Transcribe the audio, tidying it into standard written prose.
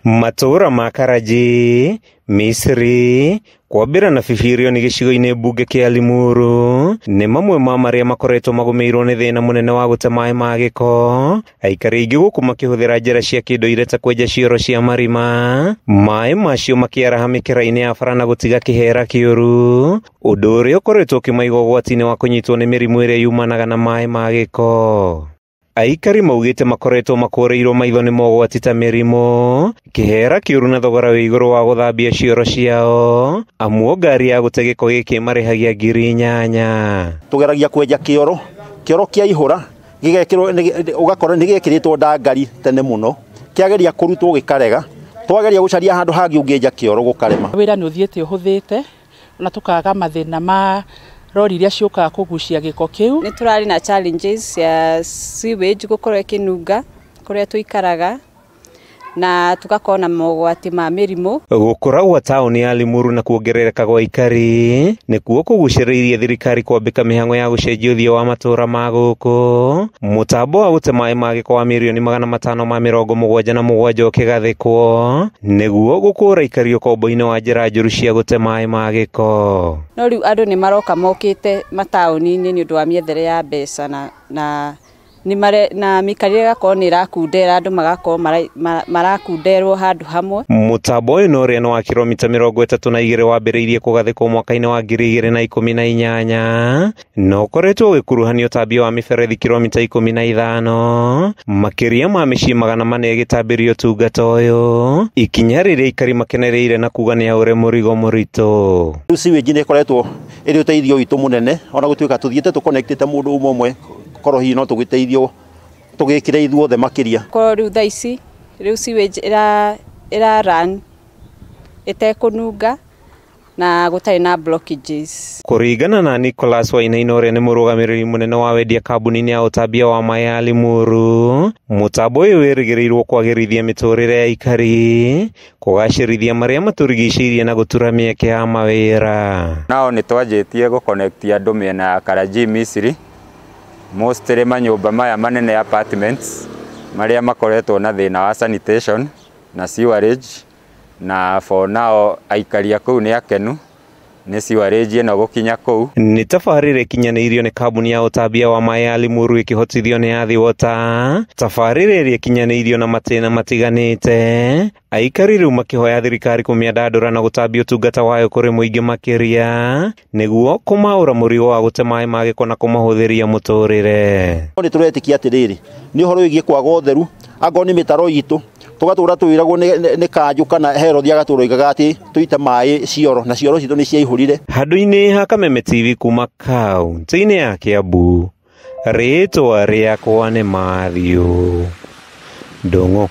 Matũũra ma Karanjĩ, Misiri, Kwambĩra na Bibirioni gĩcigo-inĩ mbunge kĩa Limuru nĩ mamwe ma marĩa makoretwo magũmĩirwo nĩ thĩna mũnene wa gũte maĩ ma gĩko. Aikari aingĩ gũkũ makĩhũthĩra njĩra cia kĩndũire ta kwenja cioro cia marima, maĩ macio makĩaraha mĩkĩra-inĩ ya bara na gũtiga kĩhera kĩũru, ũndũ ũrĩa ũkoretwo ũkĩmaiga ũgwati-inĩ wa kũnyitwo nĩ mĩrimũ ĩrĩa yumanaga na maĩ ma gĩko. Aikari maugĩte makoretwo makũrĩirwo maitho nĩ mogwati ta mĩrimũ, kĩhera kĩũru na thogora wĩ igũrũ wa gũthambia cioro ciao, amu ngari ya gũte gĩko gĩkĩ marĩhagia 8,000. Tũgeragia kwenja kĩoro, kĩoro kĩaihũra gĩgekĩrwo, ũgakora nĩ gĩekĩrĩtwo ndangari tene mũno, kĩageria kũrutwo gĩkarega, twageria gũcaria handũ hangĩ ũngĩenja kĩoro gũkarema. Wĩra nĩ ũthiĩte ũhũthĩte na tũkaga mathĩna ma rori iria ciũkaga kũgucia gĩko kĩu. Nĩ tũrarĩ na challenges ya sewage gũkorwo ĩkĩnunga kũrĩa tũikaraga na tugakorwo na mogwati ma mĩrimũ. Gũkũra gwa taũni ya Limuru na kuongerereka gwa aikari nĩkuo kũgucĩrĩirie thirikari kwambĩka mĩhang'o ya gũcenjia ũthiũ wa matũũra ma gũkũ. Mũtambo wa gũte maĩ ma gĩko wa 577,000,000 ũkĩgathĩkwo nĩguo gũkũra aikari ũkombo-inĩ wa njĩra njũru cia gũte maĩ ma gĩko. No rĩu andũ nĩ maroka mokĩte mataũni-inĩ nĩ ũndũ wa mĩethere ya mbeca na na mĩikarĩre ĩgakorwo nĩ ĩrakundera, andũ magakorwo marakunderwo handũ hamwe. Mũtambo ũyũ na ũrĩa nĩ wa kilomita 32 wambĩrĩirie kũgathĩkwo mwaka-inĩ wa 2018 na ũkoretwo ũgĩkuruhania ũtambia wa mĩberethi kilomita 15 makĩria ma mĩciĩ 400 ĩgĩtambĩrio ũtungata ũyũ, ikinya rĩrĩa aikari makenereire na kuga nĩ aũre mũrigo mũritũ. Rĩu sewage nĩ ĩkoretwo ĩrĩ ũteithio witũ mũnene, ona gũtuĩka tũthiĩte tũconnectĩte mũndũ ũmwe ũmwe korwo hihi no tũgĩteithio tũgĩkĩre ithuothe makĩria. Korwo rĩu thaa ici rĩu sewage ĩra run ĩtekũnunga na gũtarĩ na blockages. Kũringana na Nicholas Wainaina ũrĩa nĩ mũrũgamĩrĩri mũnene wa wendia kambuni-inĩ ya ũtambia wa maĩ ya Limuru, mũtambo ũyũ wĩrĩgĩrĩirwo kwagĩrithia mĩtũrĩre ya aikari, kũgacĩrithia marĩa matũrigicĩirie na gũtura mĩeke ya mawĩra. Nao nĩ twanjĩtie gũconnect andũ mĩena ya Karanjĩ, Misiri, mostly manyũmba maya manene apartments marĩa makoretwo na thĩna wa sanitation na sewerage, na for now aikari a kũu nĩ akenu nĩ sewerage ĩno gũkinya kũu. Nĩ tabarĩra ĩkinyanĩirio nĩ kambuni ya ũtambia wa maĩ ya Limuru ĩkĩhotithio nĩ Athi Water, tabarĩra ĩrĩa ĩkinyanĩirio na matĩna matiganĩte, aikari rĩu makĩhoya thirikari kũmĩandandũra na gũtambia ũtungata wayo kũrĩ mũingĩ makĩria nĩguo kũmaũra mũrigo wa gũte maĩ ma gĩko na kũmahũthĩria mũtũrĩre. Nĩ tũretĩkia atĩrĩrĩ, nĩ ũhoro wĩgiĩ kwaga ũtheru, angorwo nĩ mĩtaro itũ tũgatũra twĩragwo nĩ kanjũ kana Herod agatũra oigaga atĩ tũite maĩ cioro na cioro citũ nĩ ciaihũrire. Handũ-inĩ ha Kameme TV kuma kaũntĩ-inĩ ya Kiambu, rĩtwa rĩakwa nĩ Matthew Ndung'u.